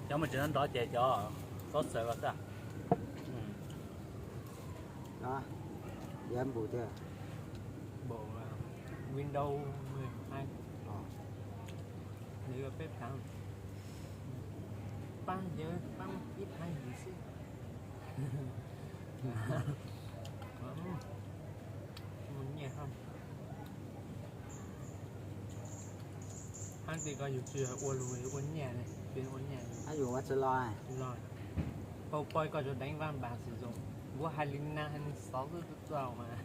Cov mus tsis nrov ces cov xov xwm los xwb. Đó, dán bù chưa? Bộ à, Windows mười hai. Ờ. Nếu là bếp nắng. Băng nhớ, băng ít hai gì xí. Ua nyiaj hab. Hab ti ko yus tsis ua lug ua nyiaj ne, tsis ua nyiaj. Hab yus ua tsis log. Tsis log. Pau poi koj tsuas đánh văn bản sử dụng. Nkuv hais li na hais li xov xwb txuj txuj mas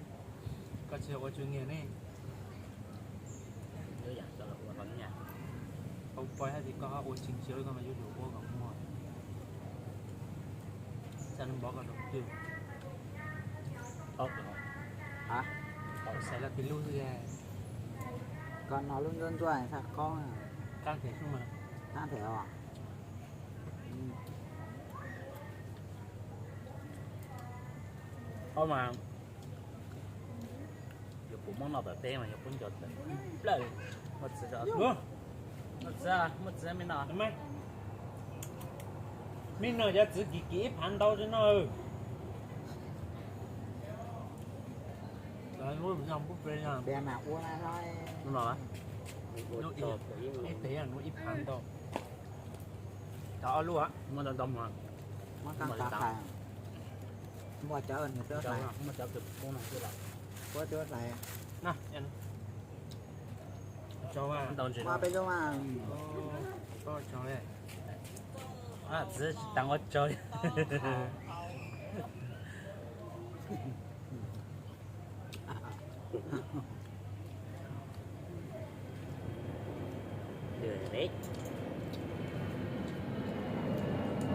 koj tsis ua tsis nyiaj ne. Pau poi hab ti koj ua trình chiếu koj mas yuav tsum ua kom muag. Xav nws npov koj zoo twg. Hab? Xav los tis lub xwb. Koj no lub ntsuab ntsuab saj qaub. Qab them xwb mas. Qab them os. Qaub mas yog kuv muab noj tom teb mas yog kuv nco tawm plawg. Muaj txiv, muaj txiv, muaj txiv me no. Me no cov txiv kim kim ib phav ntau tsis noj. Ib phav ntau. Cov ob lub, muab ntau ntau mas. Muab cov nws twb hlais. Muab cov kws poob no twb hlais. Puab twb hlais. Muab peb lub mas. Txiv tsis tas ua tsaug li.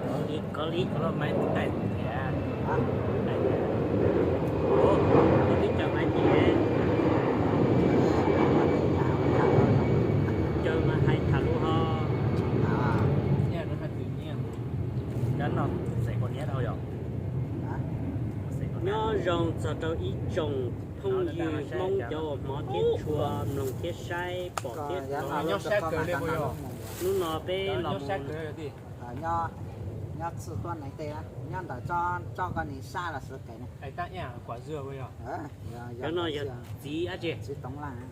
Có lý, có lý, có lý, máy cài thiab. Ủa, tôi tính chọn máy gì vậy? Chơi mà hay thật luôn ho. Cov no xeem Pos Nyiab dhau yom? Nyob zoo txog rau ib tsoom phooj ywg Hmoob cov uas hmov thiab tshua, mloog thiab saib, pom thiab hnov. Hnub no peb los mus Nyob txwj tuab neeg tej, nyob ntawm tso koj nim sab los sawv kev ne. Cov no yog txiv dab tsi?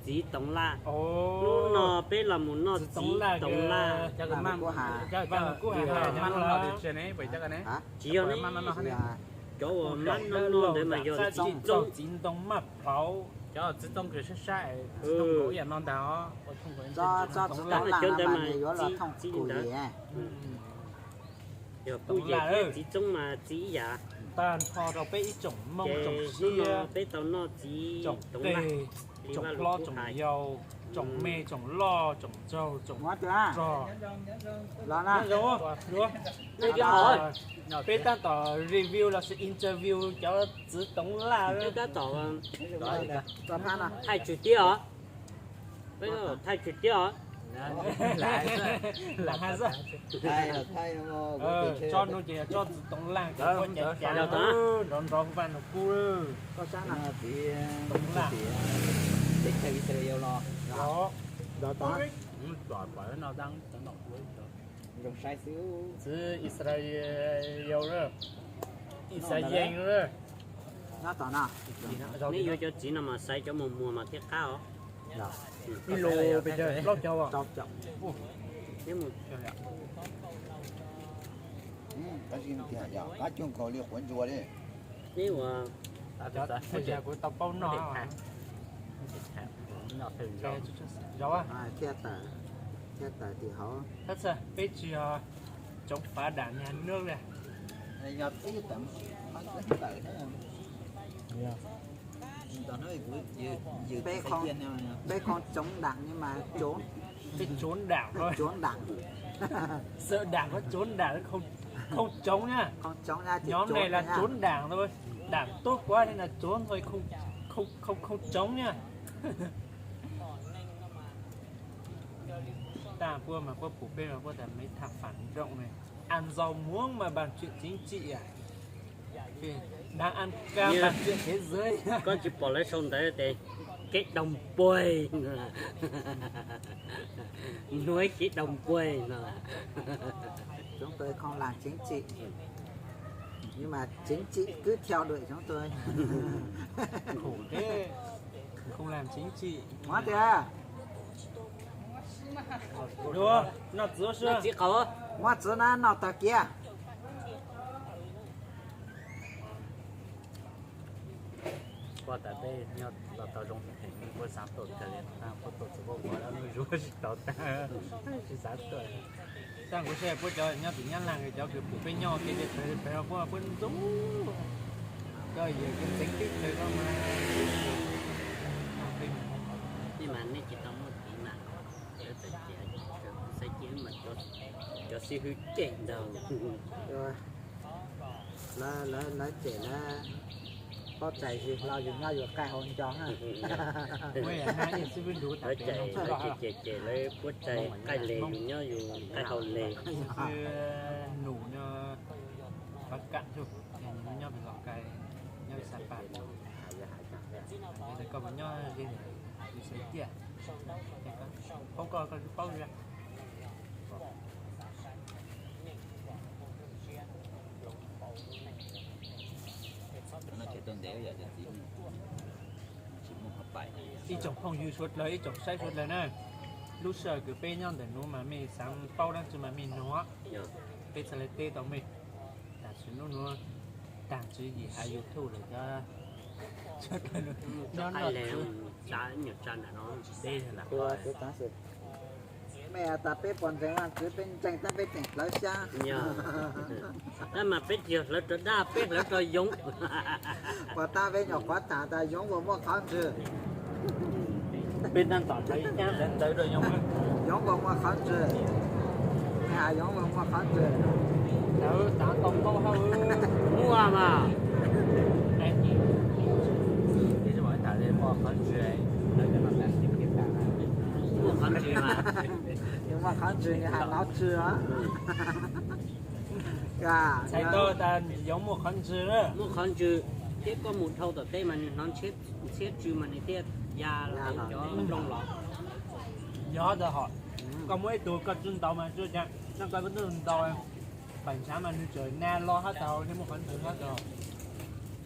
Txiv Toov Laj. Hnub no peb los mus noj txiv Toov Laj. Tsis yog ne, cov uas mab noj noj ntawd mas yog txiv Txooj. Cov txiv Txooj kws sab sab, txiv Txooj nkaus ib yam no ntag os. Cov ntawd mas txiv ntawd. Yog kuj yog txiv Txooj mas txiv ib yam. Tag nrho rau peb ib tsoom Hmoob tsoom siab, peb tau noj txiv Toov Laj, tsoom hlob tsoom yau, tsoom me tsoom loj, tsoom ntsaug tsoom rog. Peb tab tom review los sis interview cov txiv Toov Laj. Peb tab tom thaij tswm tiab os. Peb tab tom thaij tswm tiab os. Tso no ces tso txiv Toov Laj, nrov nrov vaj no kub. Toov Laj. Txiv Israel, Israel. Neb yuav cov txiv no mas xaiv cov muag muag mas thiaj qab os. Ib lus pes tsawg, plaub caug? Qab cuag nkaus li quav ntsuas li. Neb ua, kuv tau paub noj. Thiaj tawm, thiaj tawm tim hauv. Peb tsis yog chống phá đảng nhà nước li. Peb không chống đảng nhưng mà chống, chống đảng thôi. Chống đảng. Sợ đảng có trốn đảng không, không chống nhá. Không chống nhá, chỉ nhóm này là trốn đảng thôi. Đảng tốt quá nên là trốn thôi, không, không, không, không chống nhá. Tag puab mas puab pum peb mas puab tas mấy thằng phản động này ăn rau muống mà bàn chuyện chính trị à? Đang ăn cam bàn chuyện thế giới. Koj tsis pom lawv sau ntawv tias kev doog puag no, nuav kev doog puag no. Chúng tôi không làm chính trị, nhưng mà chính trị cứ theo đuổi chúng tôi. Khổ thế, không làm chính trị. Muab tiag. Dua, noj txiv sua. Muab txiv na, noj tag kiag. Puab tas peb nyob los tau zoo heev, puab xav tuaj kawg li, puab tuaj txog puab ua lub zuag tsis tau tag, tsis xav tuaj. Tag kuv saib puab cov nyob tim Nyab Laj cov kws pum peb nyob ua ke tej thaum pem puab puab ntxub, koj yawg kws ntxeev teb chaws koj mas. Nej mas nej tsis tau muaj txiv mas, lawv txawm cem, xav cem mas cov xib hwb cem ntag. Lawv cem lawv paub txais zis hlo yus nyob yus qaij hau nco na. Lawv cem, lawv cem cem lawv puab txais qaij le yus nyob yus qaij hau le. Num nyob Pab Kam, nyob Los Kais, nyob Xas Pas, koj mus nyob ze, yus xav ciaj, paub koj koj twb paub li. Ib tsoom phooj ywg suav dlawg, ib tsoom saib suav dlawg na, lub sij hawm kws peb nyob ntawm nuav mas mej xaav paub dlaab tsi mas mej nug, peb txhad le teb tau mej. Tam sim nuav taag tswv yim has YouTube lawm cov, nyob noj tswv. Mej has tas peb puas ntseeg Vaajtswv, peb ntseeg tab peb tseem hlawv xyaab. Tab mas peb tsis yog hlawv rau dab, peb hlawv rau yoov. Puas tab peb nyuam qhuav tham tas yoov puas muaj qhov ntswg. Peb tab tom hlawv ib xyaab ntawv rau yoov. Yoov puas muaj qhov ntswg? Mej has yoov puas muaj qhov ntswg? Muaj mas. Muaj qhov ntswg mas. Yog muaj qhov ntswg nws has nov tswg os. Txhais tau tas yoov muaj qhov ntswg, muaj qhov ntswg thiab koj mus dhau tom teb mas nws hnov ntshiab tsw mas nws thiaj ya los cov nplooj los. Yog tas hom, koj muaj ib tug koj tsi ntaus mas tsi cas, noj koj ntaus, pam ntshav mas nws tseem na los hab tau thiab muaj qhov ntswg hab tau.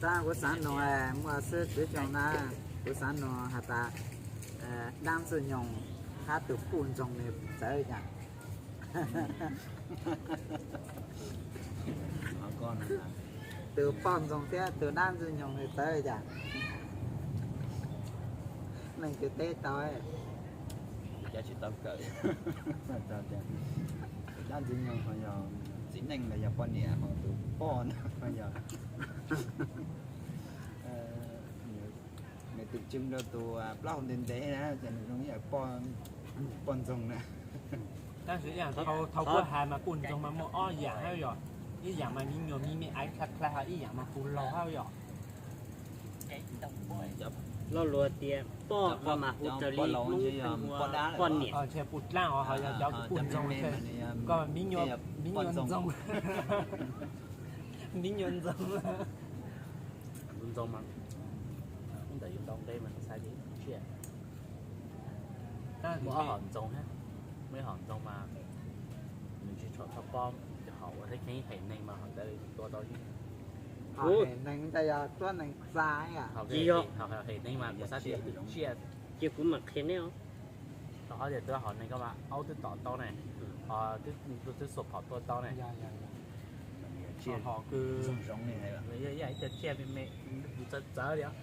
Tab kuv xaav nug, muaj xwb txiv xyoo na, kuv xaav nug has tas dab ntxwg nyoog hab tus puj ntxoog nws txawv li cas? Tus poj ntxoog thiab tus dab ntxwg nyoog nws txawv li cas? Leej twg teb tau? Cov tsis tau kawm. Tus dab ntxwg nyoog ho yog txiv neej los yog poj niam, ho tus poj ntxoog ho yog nws tus tswv rau tus plaub hau ntev ntev na, ces nws zoo ib yam poj ntxoog na. Tab sis thaum kuv has mas puj ntxoog mas muaj ob yam hab yom, ib yam mas me nyuam me me aiv dlha dlha, ho ib yam mas kuv laug hab yom. Lo lus tias poj no mas hu raws li Hmoob hu ua poj niam. Ntshe puj dlaab os, ho yog cov puj ntxoog, koj me nyuam ntxoog. Me nyuam ntxoog. Ntxoog mas ntawm yus ntau nqe mas xav tias tsiaj. Muaj ob hom ntxoog hab, muaj ib hom ntxoog mas nws tsis tshua tau pob, ces hom uas teb kheev hem neeg mas hom ntawd tua tau. Hem neeg ntawd yog tuab neeg xa. Tsis yog, hem neeg mas kuv xav tias tsiaj. Ces kuv mam qhia nej os. Rau qhov tias tus hom neeg ko mas aub twb tom tau ne, ho twb xuas phom tua tau ne. Tsiaj zoo zoo li, ib co tsiaj me me txawv txawv li os.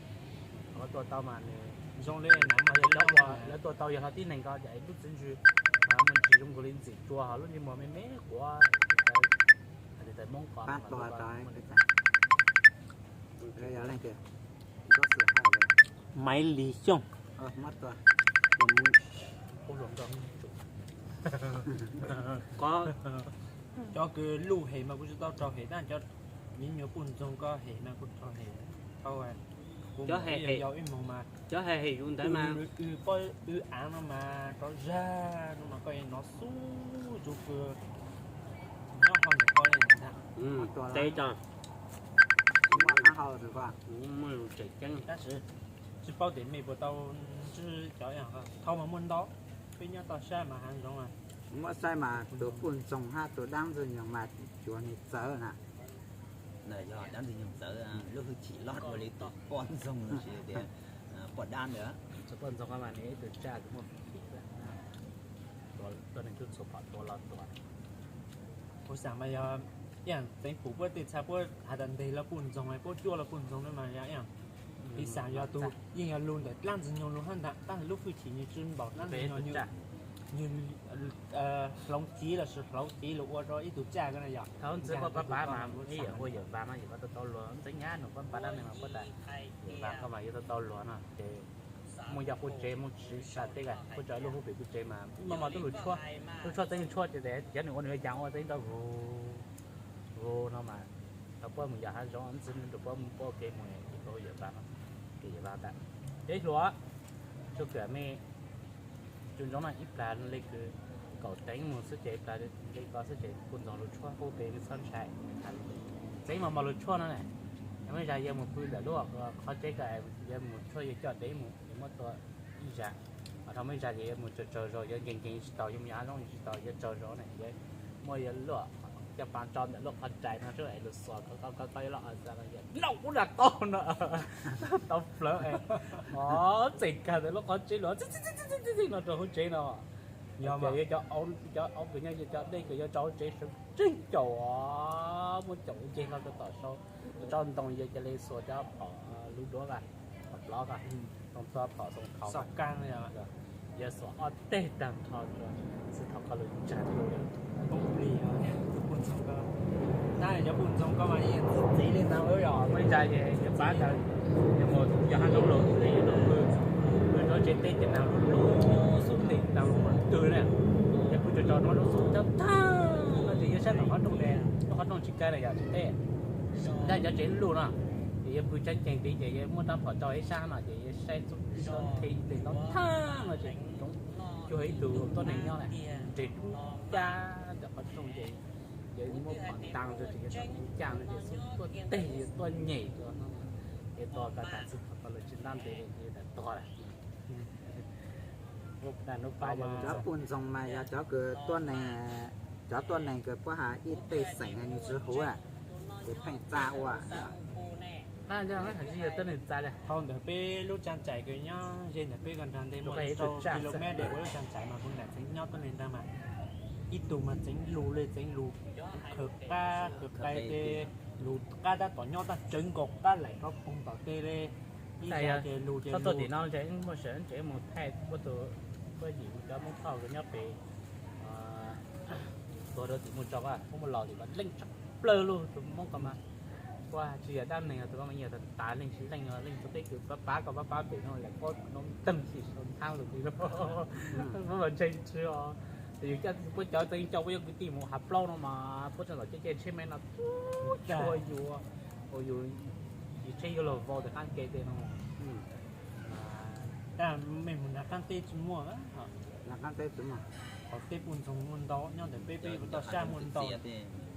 Ho tua tau mas nws zoo li, lawv tua tau yog hlo tib neeg ko ces lub txiv ntswg muaj ntsis zoo nkaus li ntxim tsua, ho lub ntsej muag me me quav. Hais tias Hmoob ko Maiv Lis Xyooj. Qhov cov kws luj hem mas kuv tsis tau raug hem, tab cov me nyuam puj ntxoog ko hem mas kuv raug hem. Cov hem hem yau ib moog mas, cov hem hem yus ntawd mas, w aav no mas rov zag no mas koj nov xub zug kws nyob hauv ntawm koj li ntag. Tes tso, muaj lus tseem ceeb. Tab sis tsis paub tias mej puas tau ntsib cov, thaum mas muaj ntau, peb nyob toj sab mas hav zoov mas Muab saib mas tus puj ntxoog hab tus dab ntxwg nyoog mas cuag nws txawv na. Yog dab ntxwg nyoog txawv, lub hwj chim loj dua li tus poj ntxoog los sis tias poj dab ntawd. Tus poj ntxoog mas nws ib tug tsaj tus muaj hwj chim, tuaj neeg tub txhua phom tua los tuag. Kuv xav mas yog ib yam txeev pum puab tej txha puab has tas nteg los puj ntxoog, puab cuaj los puj ntxoog na mas yog ib yam, piv xam yog tus yeej yog lug ntawm dlaab ntxwg nyoog lug hab ntag, tab lub hwj chim nws tsi npaum dlaab ntxwg nyoog, nws hloov civ los sis hloov civ lug ua rau ib tug tsaj ko na yog. Thaum ntxiv puab pab pab mas ib yam ua yawm vas no yawm vas tau tau luag, ntxeev nyab nus puab pab dab neeg mas puab tas yawm vas koj mas yuav tau tau luag no ces muaj yog puab tsev muaj tsis sa teb ka puab tso lub hub pem puab tsev mas muaj mos tub lug tshuab, lub tshuab txeeb tshuab ces cov nws ua nws yas ua txeeb ntau vug vug no mas thaum puab mus yos hav zoov ntxiv rau puab mus puab kev mus yawm vas no, kev yawm vas ntawd. Ces hluas, tsuj kawm me, tsuj ntsoov no ib plag le kws kaum teev mus xwb ces ib plag le ko xwb ces puj ntxoog lug tshuab hub pem txhob ntshai. Txeev mos mos lug tshuab no na, muaj ib zag yuav mus pw ntawm lub qhov tsev ko, yuav mus tshuab yuav coj dev mus yuav muab tua ib zag, ho dhau muaj ib zag ces yuav mus tsaug tsaug zog yuav nkees nkees tsis tau, yuav mus yos hav zoov tsis tau yuav tsaug zog na, yuav muab yuav luaj coj pas tso ntawm lub qhov rais no xwb es lug xuas ko ko ko yuav loj xav no yog nau ub dag qaug no tau plawv es txeem kag ntawm lub qhov tsev lug no rau hauv tsev no. Yog cov aub kws nyob cov dej kws yuav tso hauv tsev sawv tseeg caum, muab caum nceg hlo rau tom sau, tso ntoo yuav ca le xuas cov phom lub duav ko, phom plov ko, too txhua phom too thaum, yuav xuas ob teg tag nrho rau txhua thaum koj lug tsa rau. Poob plig, tus puj ntxoog ko, tab cov puj ntxoog ko mas yeej txi txiv li ntawd yog muaj ib zag ces yuav pab ntawd, yuav mus yos hav zoov lug, pw rau tsev teb ces nag lug lug xub ntiag nag lug mus twg na, ces pw tso tso rau lub xub thawj thawj no ces yuav saib tom qhov rooj, lub qhov rooj tsis kav na yog tsev teb, tab cov tsev luj no ces yuav pw tseeb ceeg tid ces yuav muab rab phom rau ib sab no ces yuav saib xub thawj thawj no ces cuag ib tug tuab neeg nyob na, nres dub cab ntawm qhov rooj ces yuav muab phom ntaag rau ces yuav tau ncaj no ces xub tuaj teg yuav tuaj nyem rau no, ces tua ko tas txug thaum ko lawv tsis ntab ntev ces yuav tau tuag lawm. Cov puj ntxoog mas yog cov kws tuab neeg, cov tuab neeg kws puab has ib tej xeem nws tsis huv, ces pheej txaj ua. Thaum ntawd peb lub tsaa tsaim kws nyob ze ntawm peb ko nrag ntej muaj rau kilomev ua lub tsaa tsaim mas kuv nam txeev nyob tuab neeg ntag mas ib tug mas txeev lug le txeev lug khawv qab khawv qai, lug qab tab tom nyob tab tsawv nkaus qab laim rov poog tom tej le. Ib zag ces lug ces lug. Txhob tuaj tim no ces muaj sawv tsev mus thaij puab tus, puab yim cov Moob Thoj kws nyob pem tuag rau tim mus tso, puab muaj los tim ko leej tshaj plawg lug tus Moob ko mas. Puab tsis yog dab neeg tus ko mas yog tas leej tsis leej, leej txhua teb kws pab pab ko pab pab pem no lawm puab no teeg xim sau nthab lug li no. Puab mas ntseeg tshwm os. Yus coj puab cov txeev coj puab cov kwv tij mus hav plaub no mas puab tseem los caij caij tsheb me no tsuag yus, yus yim tsheb yuav luag vau ntawm qaab ke tej no. Tab mej mus nrag qaab teb tsis muaj, nrag qaab teb tsis muaj, qhov teb puj ntxoog muaj ntau nyob ntawm peb, peb yuav tau sab muaj ntau.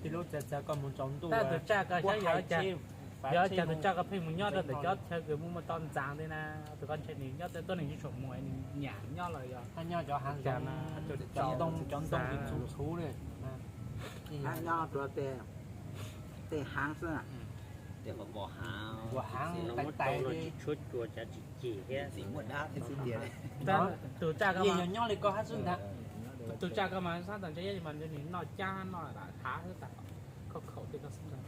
Tej lub txav txav koj mus tsaus ntuj, tus tsaj ko xyov yog cas tus tsaj ko pheej mus nyob rau ntawm cov chaw kws muaj muaj toj ntxas tej na, tus ko ntshe nws nyob tej tuab neeg tsis tshua muaj nws nyam nyob los yog nyob cov haav zoov, cov ntoo, cov ntoo txhuv txhuv li, nyob rau tej haav xwb. Ua haav tais tais li. Tsis tshuav cua cav tsis ceg thiab. Tus tsaj ko mas nyob li ko hab xwb ntag. Tus tsaj ko mas sab tas ntshe mas nws noj cab noj hav xwb tas, khauj khaum tej ko xwb ntag.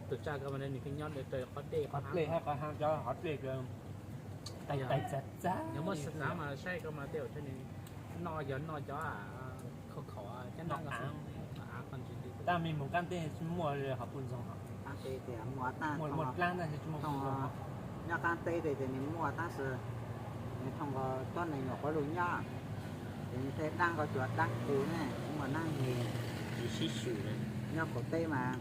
Tus tsaj ko mas nws pheej nyob rau qhov dlej, qhov dlej hab qhov haav, cov qhov dlej tais tais txag txag. Yog muaj xav mas saib ko mas tej zaum nws noj, yog noj cov khauj khaum cab noj ko xwb. Tab mej mus qaab teb tsis muaj hov puj ntxoog, muaj dlaab tab sis tsis muaj puj ntxoog. Nyob qaab teb ces nws muaj tab sis nws thooj nkaus tuab neeg nyuam qhuav lug nyob, ces nws tej dlaab ko tsuas dlaab qus ne, muaj dlaab nyeg tsis sib xyum. Nyob qaum teb mas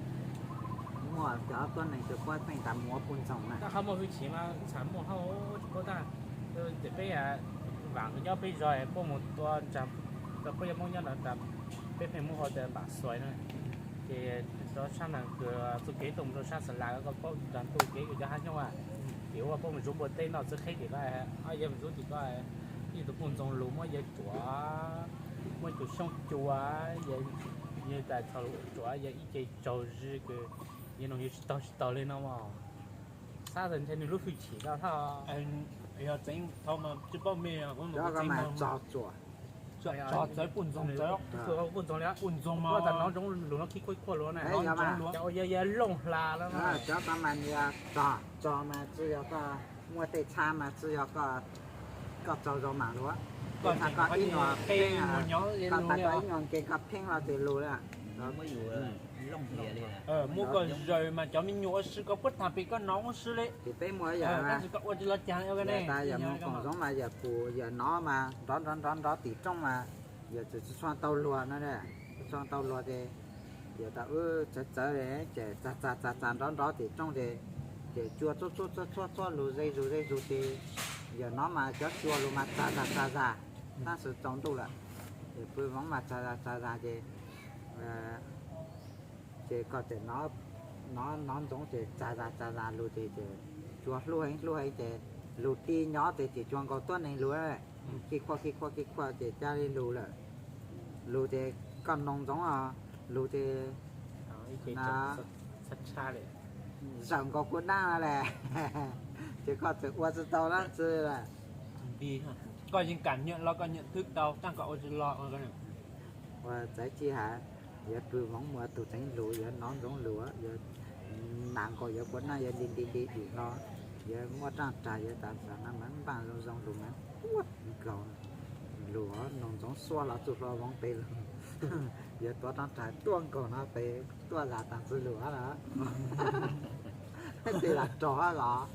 muaj cov tuab neeg tsuas puab pheej tas mus ua puj ntxoog na. Tab qhov muaj hwj chim mas txham muaj hauj tsis paub tab. Ces peb vaam nyob peb zog puab mus tua ntsag, puab yog Moob nyob nrad, peb pheej muab hu tias npam xuais na. Ces rau sab nraag kws txuj kev tuaj mus rau sab Xa Las ko paub nrag ntuj kev kws cov hab nyoob a, ces ua puab mus zuv npua teb noj txiv qheb tim ko, ob yawg mus zuv tim ko, ib tug puj ntxoog lug muab yawg tsuam Muaj tus xyooj cua, yog tas txog lub tsuav yog ib ce tsaug zog kws yog noog yus tsis taug tsis taug li no mas. Xab tas ntshe nws lub hwj chim tau thaj. Yog tseev thaum mas tsis paub me, txog txawv puj ntxoog txawv, puj ntxoog li, puj ntxoog mas tas nov ntsoov lus no khib khuaj khuaj lus na, yog yog looj hla lawm. Cov ko mas yog txog txog mas tsis yog koj muaj tej txha mas tsis yog koj txaus zoo mam luav. Tej txha koj ib nyuag pheej, koj tas koj ib nyuag nkeeg koj pheej los ces lus lawm. Muab koj zaws mas cov me nyuam ua si koj puab tham pem koj nov ua si li. Ces peb muaj yam tab sis koj ua tsis los cas ua ne. Yog tas yog mus koom zoov mas yog pum yog nov mas nrov nrov nrov nrov tim rooj mas yog tsis tshua tau luag no, tsis tshua tau luag ces yog tas wb txawv txawv ces txag txag txag txag nrov nrov tim rooj ces, ces cua txhuab txhuab txhuab txhuab lus ze zus ze zus ces yog nov mas cov cua lus mas txag zag txag zag tab sis tsaus ntuj lawm. Ces pw voov mas txag zag txag zag ces, ces koj txawm nov ntsoov ces txag zag txag zag lus ces, ces cua hlub heev hlub heev ces lus ti nyob ces ces cua nkaus tuab neeg lus, khib khuaj khib khuaj khib khuaj ces ca li lus lawm. Lus ces koj noog ntsoov os, lus ces zawm nkaus kuv dab lawm, ces koj txawm ua tsis tau dab tsi lawm. Koj yeej kam nyiam los koj nyiam thwb tau tab koj ua tsis los. Ua txawv ci has, yuav pw voov mus tus tseev lus yuav nov ntsoov lus, yuav nas nkaus yuav kuv dab yuav nti nti nti dim hlo, yuav muaj raj rag yuav tas xov no mas npaj zoo zoo lus mas tuaj nkaus lus, noog ntsoov xuaj los txuj hlua voov pem lus, yuav tuav raj rag tuaj nkaus no pem tuaj zam tas txwv lus los. Tej lam rog los.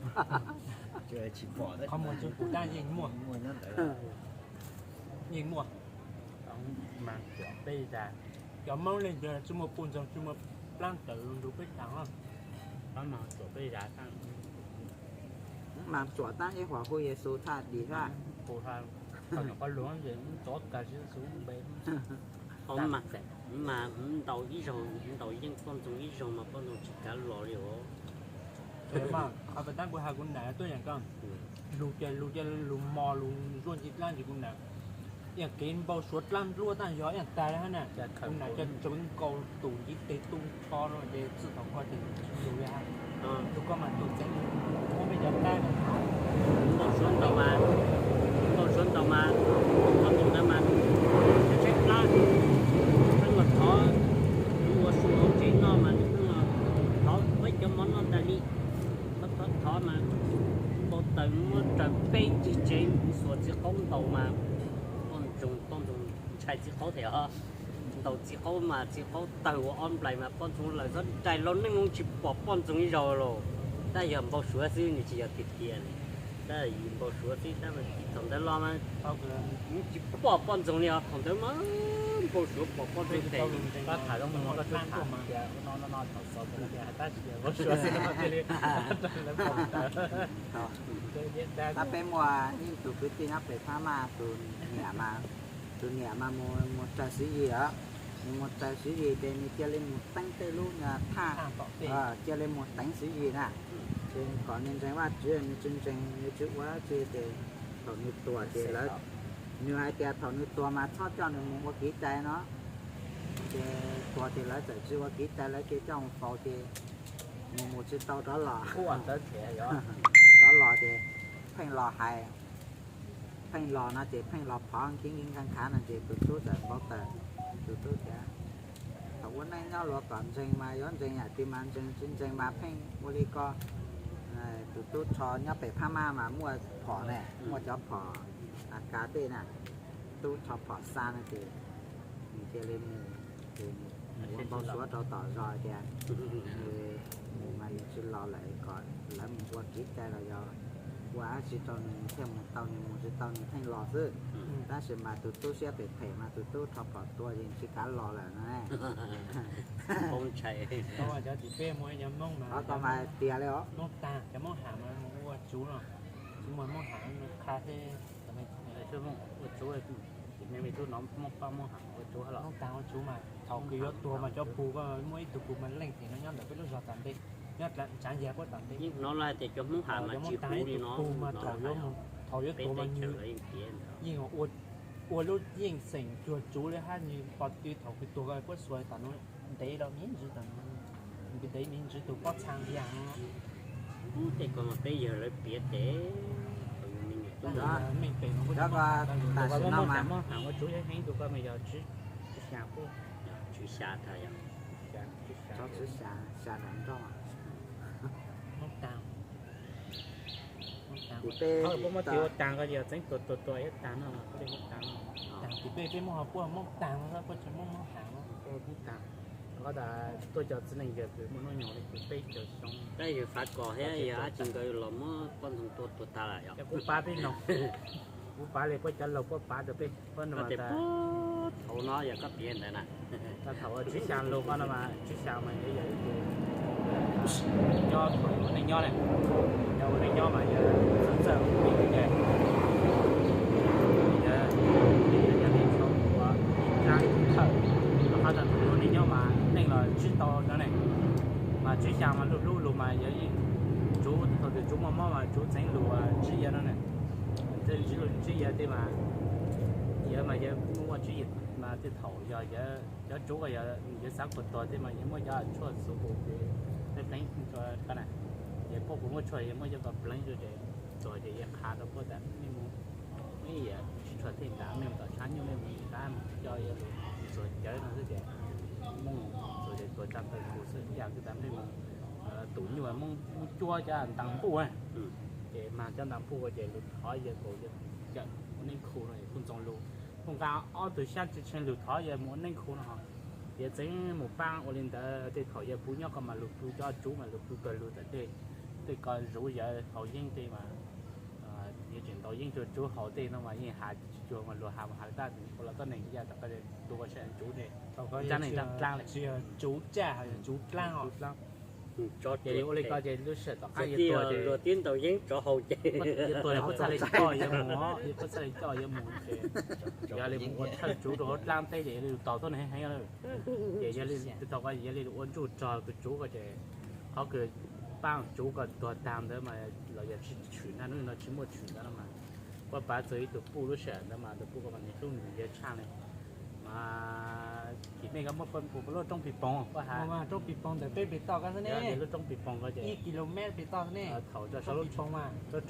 Qhov muag tsis pom tab yeej muaj, yeej muaj. Mas tsuam peb zas, cov Hmoob leej twg tsis muaj puj ntxoog tsis muaj plaab tawm nrug peb tas, mas tsuam peb zas, mas tsuam tab ib huam hu Yexus txhaj dim hab. Qhov lug es tov kag Yexus npe. Mas ntaus ib zaug, ntaus yeej poj ntxoog ib zaug mas poj ntxoog tsis kav los li os. Qhov pes tab kuv has kuv nam tuaj yaam ko, lug ces lug ces lug mos lug zuaj nce dlaab ntsis kuv nam, ib yam kev npau suav dlaab npluaj tab yog ib yam tag li hab na. Kuv nam coj tsawv nkaus tus ntiv tes tu nrho no ces txij thaum ko ces lug li hab. Tus ko mas tus txeev muab peb cov dlaab npau suav ntaus mas, npau suav ntaus mas, qhov tus ntawd mas tshaib tshaib plab, pheej los thov, ua su hauv tsev noj mas nws pheej los thov peb cov mov noj tas li. Thov thov thov mas npau taws muab raws peb ncig tsev xuas txiv qaub ntaus mas poj ntxoog, poj ntxoog ntshai txiv qaub thiab os. Ntaus txiv qaub mas txiv qaub tawg ua ob nplais mas poj ntxoog lawm xob nraim los neej no tsis pom poj ntxoog ib zaug los. Tab yog npau suav xwb nws tsis yog tiag tiag li. Tab yog npau suav xwb tab mas thaum ntawd los mas tsis pom poj ntxoog li os, thaum ntawd mas npau suav pom poj ntxoog tes. Tab peb muaj ib tug kwv tij nyob pem Phab Maj, tus niam mas, tus niam mas mus raws Xwv Yis os, nws mus raws Xwv Yis ces nws cia li mus teeb tej lub thaj, cia li mus teev Xwv Yis na. Ces kom nws ntseeg Vajtswv, nws tsis ntseeg, nws tsis ua dab tsi ces thaum nws tuag ces lawv, nws hais tias thaum nws tuag mas txhob coj nws mus ua kev cai no. Ces tuag ces lawv txawm tsis ua kev cai, lawv cia coj mus faus ces nws mus tsis tau rov los. Rov los ces pheej los hais, pheej los no ces pheej los phov nkhib nkhib nkhav nkhav no ces tus tub txawm npau taws, tus tub tias thaum ub neej nyob luag kom ntseeg mas yuav ntseeg yam twg mas ntseeg, tsis ntseeg mas pheej ua li ko. Tus tub rho nyob pem Phab Maj mas muaj phom ne, muaj cov phom A K tej na, tub rho phom xa no ces nws cia li mus, ces nws ua npau suav rau tom zos tias nws mus mas nws tsis los lawm, kom lawv mus ua kev cai los yog ua dab tsi rau nws thiaj mus tau, nws mus tsis tau nws pheej los xwb. Tab sis mas tus tub siab phem phem mas tus tub rho phom tua ces tsis kav los lawm no. Cov tim peb muaj ib cov Hmoob mas, cov Hmoob tag, cov Hmoob ham mas mus ua tsuv no, tsis muaj Hmoob ham qha thiab. Ua tsuv, me tub no Hmoob pab Hmoob ham ua tsuv los Hmoob tag ua tsuv mas thaum kws yuav tuag mas cov pug ko muaj ib tug pug mas leej tim no nyob ntawm peb lub zos tom ntej, nyob tsav yag puab tom ntej. Yeej hnov lawv hais tias cov Hmoob ham mas tsis huv li no, pug mas thaum yuav tuag mas nws yeej ua Ua lub yeej xeem cuag tsuv li hab, nws pom tw thaum kws tuag ko puab xuas tom no ntev los me ntsis tom no, ntev me ntsis tus pob txha ntiag no. Tej ko mas peb yawg lawv piav tes, meej pem no tam sim no mas muab haam ua tsuv heev tus ko mas yog tswv xya, tswv xya tas yog tswv xya, xya nrog nrog. Muab taag, puab muab tes ua taag ko yog txeev tuag tuag tuag yuav taag no, puab le muab taag no. Taag tim peb, peb muab ho puab muab taag no, puab tsis muab muab haam no, puab muab taag. Qhov tas tuaj cov txiv neej yawg kws muaj hnub nyoog li kws peb caug xyoo, tab yawg fav kom thiab yawg dab tsi nkawd los muab poj ntxoog tua tuag tag lawm yog. Kuv pav peb noog, kuv pav li puab cov laug puab pav rau peb, puab no tas thaum no yog koj piav ntawd na. Thaum tswv xya lug ko no mas tswv xya mas yog ib tug nyob thaum ua neej nyob na, yog ua neej nyob mas yog txawj ua neej ces yog yog li tso ua ib rab thawj, rau qhov tas thaum ua neej nyob mas neej los ntsib tau no ne, mas tswv xya mas luag hlub lug mas yog tsuv, thaum twg tsuv muaj mob mas tsuv txeev lug ntsib yawg no ne, txeev lug ntsib yawg tej mas yawg mas yawg muaj tswv yim mas tej thaum yog cov tsuv ko yog yawg xav khuam tuag tej mas yawg muab cov tshuaj xub pus pleev rau ko na, ces puab puas muab tshuaj yawg muab cov ko pleev rau ces tuag ces yawg qha rau puab tas mej mus, mej yam tsis tshua tej ntav, mej mus tom tshab nyuj mej mus ntav mus coj yawg lug ntxuav cawv no xwb ces mooj ntxuav ces tuag tsa taw nkaus xwb, ib yam li tas mej mus tus nyuj Moob cuab cov ntaag npuj, ces mag cov ntaag npuj ua ces lug thov yawg nkaus yawg cawm ua neej khu no kuj ntxoov lug, kuj nqa ob tug xyab tsi tshee lug thov yawg mus ua neej khu no ho. Yawg txeev mus paab ua li ntawd tej thaum yawg puv nyob ko mas lug pw cov tsuv mas lug pw kawg lug tom tej, tej ko zuv yawg haus yeeb tej mas yawg tseem ntaus yeeb rau tsuv haus tej no mas yeej has tsis cuag mas luag has mus has tas ua los tuab neeg yaj tom ko tua sab tsuv ne, tsa neeg dlaab dlaab le. Tsuv tsaj, tsuv dlaab os. Ces ua li ko ces lub sij hawm tom qab yawg tuag ces luag tib ntaus yeeb tsov haus ces yawg tuag puab txhaj le coj yawg mus, puab txhaj le coj yawg mus ces yog li mus ua thawj tsuv rau hauv dlaab teb ces yog li lug tos tuab neeg heev heev lawm. Ces yog li tau ko yog li ua ntsuj rog tus tsuv ko ces qhov kws paab tsuv ko tuag taag ntawd mas los yog tsis tshwm na, hnub no tsis muaj tshwm ntawd no mas puab pav txug ib tug puj lub sij hawm ntawd mas tus puj ko mas nws hlub nws yawg tshaj li. Mas tim mej ko muaj puab lub roob pis poog, puab has roob pis poog ntawm peb pem toj ko xwb ne, lub roob pis poog ko ces ib kilomev pem toj ne, thaum lub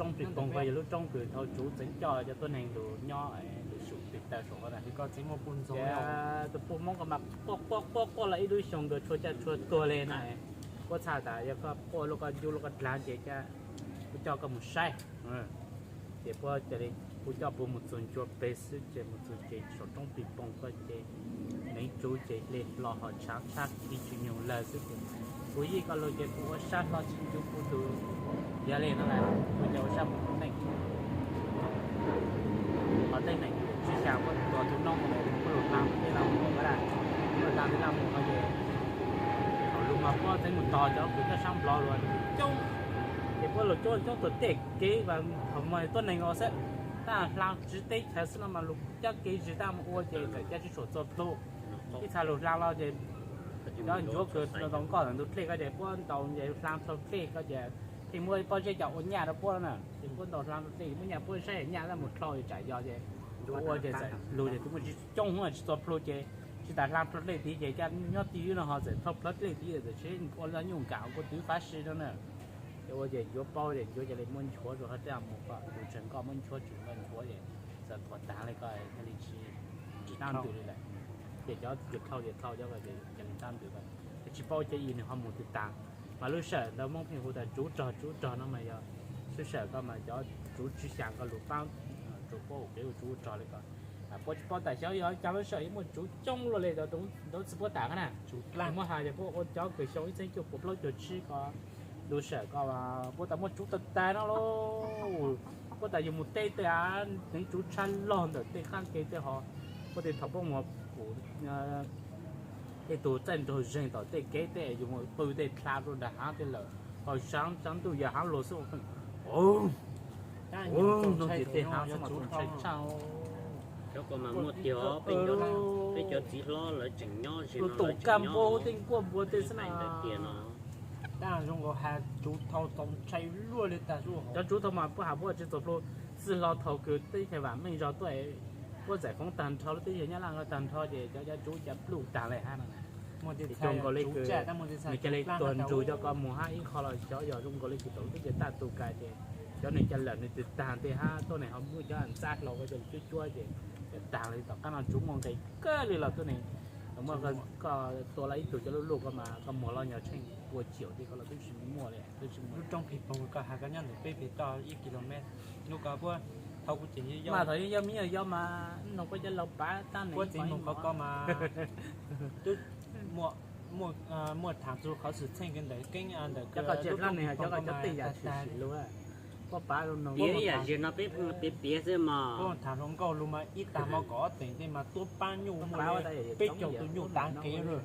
roob pis poog ko yog lub roob kws thaum tsuv txeev coj cov tuab neeg lug nyob lug xyum pes taw saum ko na. Tus puj Moob ko mas quaj quaj quaj quaj los ib lub xyoo nkawd tshua caj tshua tuag le na. Puab txhaj tas yog koj quaj lub koj ncu lub koj dlaag ces kuv coj koj mus saib. Ces puab cia li kuv coj puab mus txug ncua peg xwb ces mus txug ces saum roob pis poog ko ces neev tsuv ces hle hlo ho tshaav tshab khi tsis nyoog lawg xwb ces kuv yij ko lug ces kuv ua sab hlo tsis ncu kuv tus, yog li no las kuv ces ua sab mus neej. Ho tej neeg tswv xya puab tuag tub noob puab lug hla tej laj mus ko, puab hla tej laj mus ko ces thaum lug mas puab txeev mus tos cov kws coj sab nplog lug coob, ces puab lug coob coob tuam tej kev mas thaum mas tuab neeg os xwb, tab hla tswv teb chaws xwb no mas lug cab kev zig tab mus ua ces txawm cab tsis tshua txua plhu. Ib txha lug hla los ces cov ncuav kws tau nkoj ntawm ntug dlej ko ces puab ntaus ces hla plhu dlej ko ces pheej muab pob zeb coj ua nyaj rau puab na, ces puab ntaus hla plhu dlej muab nyaj puab saib nyaj tab mus dlhau tsam yog ces ua ces txawm lug ces tus muaj tsis coob hub tsis txua plhu ces tsis tas hla plhu dlej tid ces caj nyob twj ywm no ho txawm dlhau plhu dlej tid txawm seb ua lub nyuj nkam ua kuv twv fab si no na. Ces ua ces ncuav paub ces ncuav cia li muab nchuav rau hab dlej mus kom tus tsawg nkoj muab nchuav tsawg nkoj nchuav ces txawm tuag taag li ko cia li tsis dlaab ntws li lawm. Ces cov kws dlhau ces dlhau cov ko ces cia li dlaab ntws ko, ces tsis paub cov ib nws ho mus twg taag. Mas lub sij hawm ntawd Moob pheej hu tas tsuv rog tsuv rog no mas yog lub sij hawm ko mas cov tsuv tswv xya ko lug paab tsuv puab ua kev ua tsuv ua rog li ko. Puab tsis paub tas xyov yog cas lub sij hawm yuav muaj tsuv coob luaj li ntawd txij puab tas ko na. Muab has ces puab ua cov kws xyoo ib txhiab cuaj puas plaub caug tsib ko lub sij hawm ko puab tas muaj tsuv tag tag no lauj. Puab tas yug mus teb tej a, neev tsuv tshab log ntawm tej qaab kev tej ho. Puab tej thaum puab mus pum tej tug txaij nraug zeeg tom tej kev tej yug mus pw tej dlha rau nram haav tej lawm, ho saav saav ntuj yog haav luag xwb. Ub, no ces tej haav xwb mas txaus ntshai tshaj. Cov ko mas muaj tiag, peb cov txiv hlob lawv tseem nyob ze no, lawv tseem nyob tej nkuaj npua tej xwb na. Tab zoo nkaus has tsuv thau txaus ntshai luaj li tag. Cov tsuv thau mas puab has puab tsis txaus plhu, txij hlo thaum kws teb chaws vam meej zog tuaj, Kuj txais foob tag nrho, lub teb chaws Nyab Laj tag nrho ces cov cov tsuv cov pluj tag li hab no na. Ces zoo nkaus li nws cia li tuag nrug cov ko mus hab ib qho los xyov yog zoo nkaus li kws tau lub teb chaws taj tu ka ces cov neeg cov lawm nws twb tag ntej hab tuab neeg ho muab cov ntxab hlau ua cov cuab cuab ces tag li. Tom qab no tsuv muaj nqis kawg li los tuab neeg muaj koj tua los ib tug cov luj luj ko mas koj muag los nyog tsheej pua caum tej ko los twb tsis muaj li, twb tsis muaj. Lub roob Phis Poog koj has koj nyob ntawm peb pem toj ib kilomev, lub ko puab thaum kuv tseem yog, mas thaum yog me nyuam yau mas noog puab cov laus pav tab puab txiv mus qhov ko mas twb muaj thaam txug qhov xwm txheej kws ntawm keeb ntawm cov ko cov tej yam tshwm sim lug. Puab pav lug noog ib yam zig no peb pheej piav piav xwb mog. Puab thaam hluas nkauj lug mas ib tag hmo kaum ob teev tej mas tuab paab nyuj muaj li peb caug tus nyuj tav kev lawm.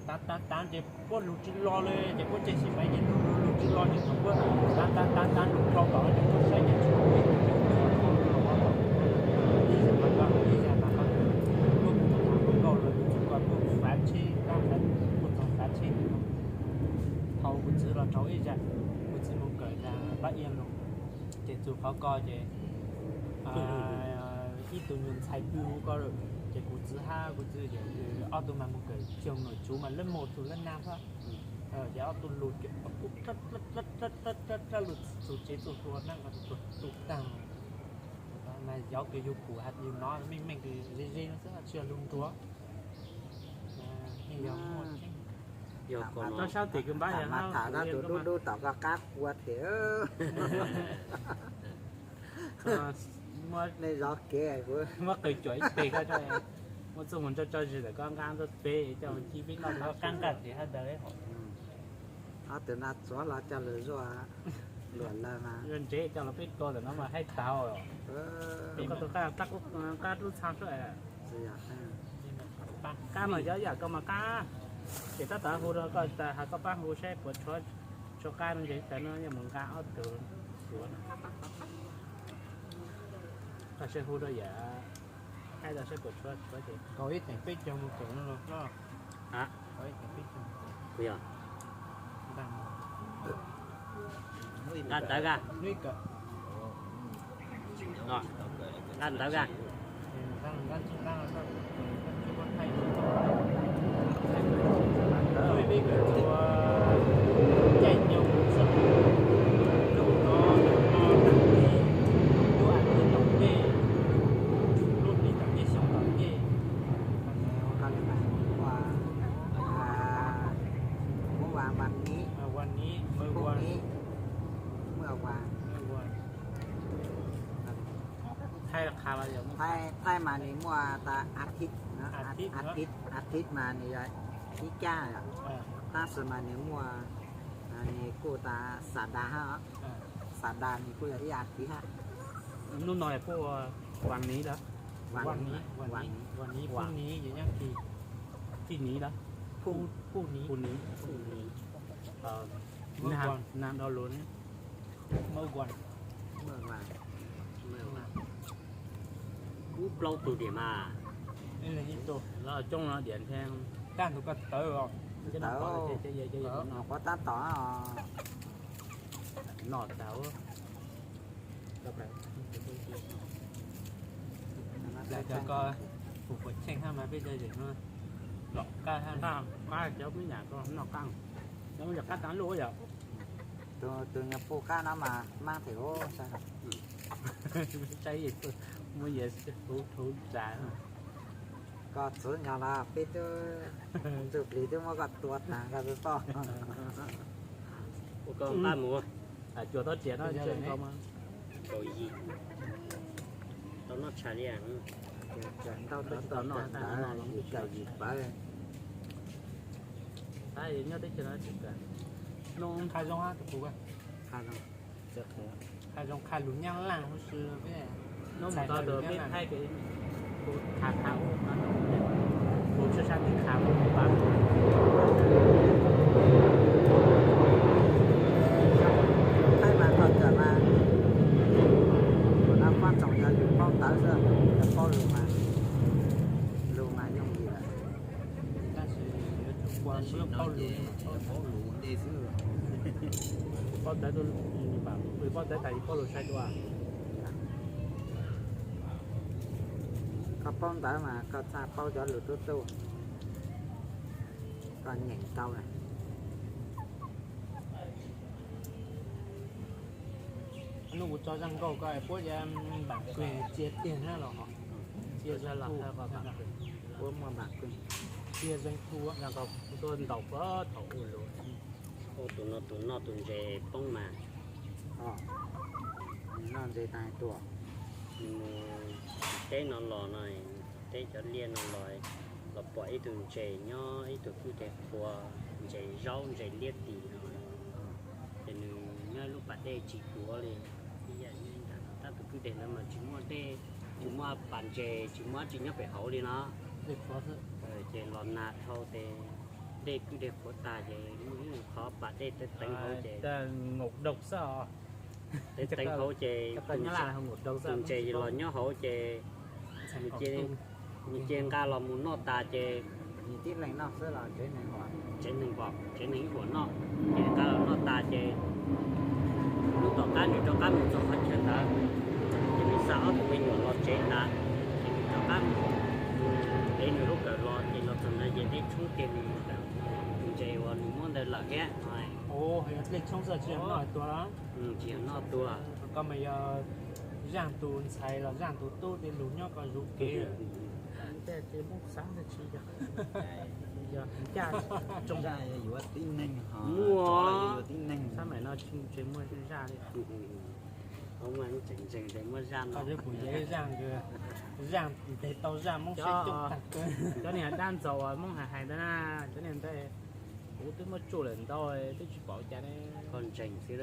Tav tav tav ces puab lug tsis los li ces puab tseg sim faiv ces lug lug tsis los ces thaum puab tav tav tav tav lug rau tom ces puab saib ces tsis muaj ib tug nyuj twg los. Ib zag mas koj, ib zag mas koj, puab kuj thaam hluas nkauj lawm kuj txug ko kuj fav tsheb, kuj txog fav tsheb. Thaum kuv txiv los rau ib zag, kuv txiv mus kawm pab ia lug, ces txug qhov ko ces ib tug nyuag ntxhais pw huv ko lawm ces kuv txiv hab kuv txiv ob tug mas mus kawm xyoo nus tsuv mas lab mus txug lab nag xwb. Ces ob tug lug ces ob tug lug txug tsev txug tua nab ko tua tu tag. Mas yog kws yug pum has yug nov meej meej kws ze ze no xwb tsis yog lug nruag. Yog kws nov sab tim kws npab yog mas tham dab tus dub dub tom koj qab qua them. Nej zov kev, muab qws cuam ib teg ko, muab txuj mus tso tso zis ntawm koj nqab tuaj peb coj ci peb noj qab nqaj tim hab ntawd. Ob tug no txuav los coj lug zuaj luam lawm mas. Zuaj ntsev coj los peb tua ntawm no mas haib tag. Koj tus qab lub txhaa suab. Qab mas yog yam koj mas qab, ces tab tom hu rau koj tas has koj pab hu saib puas tshuav, tshuav qab no ces tas no yog mus nqa ob tug txuav. Koj saib hu rau yam, saib puas tshuav, tshuav ces kaum ib teev peb caug mus kawm no los. Nqa ntawv ka, nqa ntawv ka. Ua, ua, ua, ua, ua. Thaib mas nws muaj tas athib, athib, athib mas nws yog ib caj, tab sis mas nws muaj, nws kuj tas Saturday hab, Saturday nws kuj yog ib athib hab. Hnub no kuj vas niv lawm, vas niv, vas niv, vas niv, vas niv, phu niv, phu niv, nag do lus. Ub plaub tug diam mas. Los coob no diam nthe. Kaj ntug koj tawv os. Tawv, qhuav tab tom no tau. Cov ko pum puas cheej hab mas peb cov zeem no lom qab hab. Qab cov me nyuam ko noj qab, cov me nyuam qab tav luj yom. Tus nyuag pum qab no mas maab them ub. Saib muab yam huv thav tsav. Koj txwv nyog los peb twb ntxuj plig twb muab koj tua taag koj txawj toj. Ua koj nqaj mus. Cuag tob tsiav no, kaum yim, tau noj tshais li. Ntau ntawd yim pawg. Nyob teb chaws no tsis kawg. Qha zoo, qha zoo, qha lus Nyab Laj huv si. Hnub mus tau tus peb thaij kuv khav khav ua, kuv tshwj sab tiv khav ua kuv pab. Thaij mas koj kawm mas, kuv nab pab tsoom yog yus paub ntawv xwb, yog paub lus mas, lus mas yooj yim lawm. Paub ntawv, paub ntawv tas yus paub lus saib dua. Koj paub ntawv mas koj txhaj paub cov lus tub tub, koj nyeem tau lawm. Hnub kuv tso zaj nkauj koj puab ya npam kws cia tiag na los ho. Cia zaj los puab muaj npam kws cia zeeg tu. Zaj nkauj kuv tuaj ntaus puag thaum ub lawm. Tus no tus noj tus ntses poob mas. Noj ntses tas tuaj. Mus teb no los no, teb cov liaj no los, los pom ib tug ntses nyob ib tug kwj deg qhuav, ntses zaub ntses liab tim no. Ces nws nyob lub pas dej tsis tuav li. Ib yam li ntawd, tab tus kwj deg ntawd mas tsis muaj dej, tsis muaj pas ntses, tsis muaj dab tsi nyob pem hauv li no. Ces los nag dhau ces dej kwj deg qhuav tag ces muaj ib qho pas dej teeb teeb hauv ces, teeb teeb hauv ces tus ntses los nyob hauv ces nws cia nqa los mus noj tas ces tsev neeg pom, tsev neeg ib huam noj, ces nqa los noj tas ces lub tom qab nws rov qab mus txog qhov chaw ntawd, ces nws xa ob tug me nyuam los tsev ntawd, ces nws rov qab mus ev nws lub kawm los, ces los txog ntawd ces dej tshoob kiag nws lub kawm, tus ntses uas nws muab ntawd lawm thiab. Tsis yog noj tua. Zaj tus ntxhais los zaj tus tub tej lus nyob koj zuv kev. Tej Hmoob xav ntawd tsis yog, yog ncaj, zaj yuav tib neeg, muaj, xab maim no tsis muaj zaj li. Tseem ntseeg tias muaj zaj no. Zaj, zaj nteg tau zaj Hmoob saib coob tag. Cov niag dab ntxaug uas Hmoob hais hais ntawd na, cov niag ntawd kuv twb muab tsuj lawm ntau, twb tsis pom cas ne. Koj ntseeg xwb.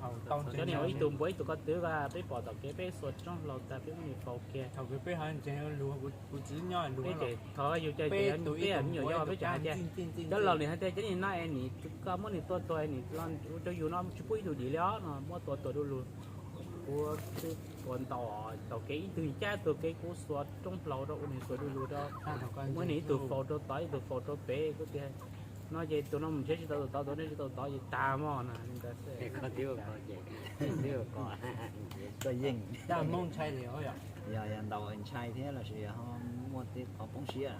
Cov niag ua ib tug npua ib tug ko tw ko, peb pom tom kev peb xuas roob hlau tas peb muab nws faus kiag. Thaum peb ho ntseeg lus, kuv txiv nyob lus, peb ces thov yus cai peb tus ib tug me nyuam yau peb tseem hais tias, cov laus nim hais tias cov niag no es nim koj muab nws tua tuag nim los ua rau yus no tsis pub ib tug dim li os no, muab tua tuag du lug. Kuv twb tua ntau tom kev ib tug ncaj tuag kev kuv xuas roob hlau rau ua nws xuas du lug rau, muab nws ib tug faus rau tod ib tug faus rau pem kuv tias no ces tus no mus nrhiav tsis tau tus tod, tus no tsis tau tod ces tag mog no. Koj yeej, yog ntau ntshai thiab los sis muaj tej qhov poob siab.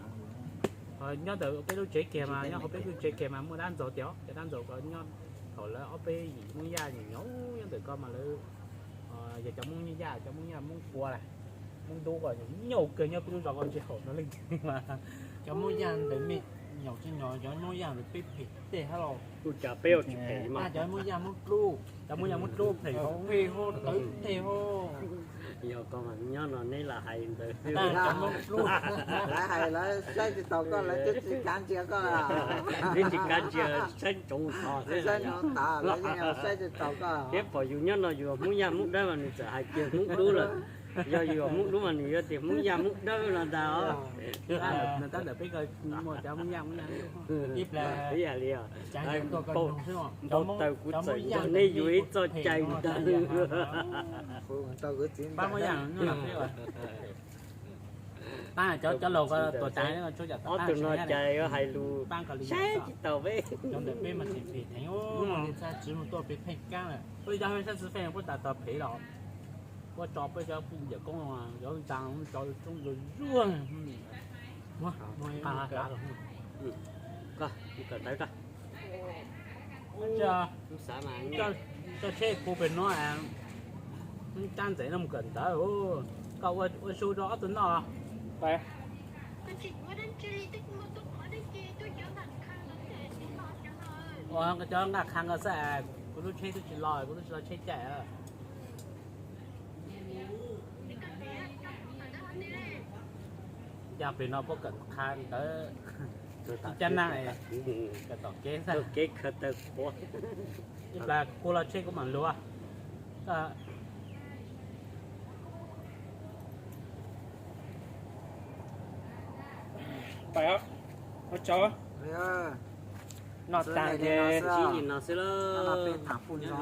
Nyob ntawm peb lub tsev kiag mas, nyob hauv peb lub tsev kiag mas muaj dab ntxaug tias, cov dab ntxaug ko nyob thaum lawv ob peb yim Hmoob Yaj nyob nyob ntawm ko mas lawv yog cov Hmoob Yaj, cov Hmoob Yaj Hmoob Pua las, Hmoob Dub ko nyaum kawg nyob peb lub zos ko ntsis haum no leej twg mas. Cov Hmoob Yaj ntawd me nyaum tsis nyaum, cov Hmoob Yaj ntawd peb phem tej hab los. Kuj cas peb ua tsis phem mas. Cov Hmoob Yaj Hmoob Dlub, cov Hmoob Yaj Hmoob Dlub phem hauv phem hauv tawv phem hauv. Yog koj mas nyob no neb lam hais ntawd. Lawv hais lawv saib tsis taus koj, lawv twb tsis kav ntsia koj. Twb tsis kav ntsia, saib ntsoov tod, saib ntsoov tod, lawv yeej saib tsis taus koj. Thiab pom yus nyob no yus Hmoob Yaj Hmoob Dawb mas nws txawm hais kiag Hmoob Dub lawm. Yog yus Hmoob Dub mas nws yuav tias Hmoob Yaj Hmoob Dawb no ntag os. Tab ntawm peb ko muaj cov Hmoob Yaj Hmoob Dawb. Ib yam li os, npau taws kuv txawm nrog nej yuav ib txoj cai ntag. Cov laus ko tuam tas, ob tug no cas yuav hais lus saib tsis taus peb. Peb yog sab xwb feej puab tas tog phem los puab tso peb cov phooj ywg koob cov ntsaa tso tsoob zuag zuag. Koj mus kawm ntawv, koj tsheb pub pem no, cab ntxeev no mus kawm ntawv. Koj ua su rau ob tug noj. Ua cov nqaj qha nkaus xwb, kuv lub tsheb twb tsis los, kuv twb tsis tau tsheb caij. Cas pem no puab kawm qha ntawv cab naj, kawm tom kev xwb. Ib plag kuv los tsheb kuv mam luag. Pais, ua tsaug. Noj tag ces no xwb, hnub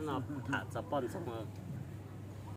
no tham txog poj ntxoog.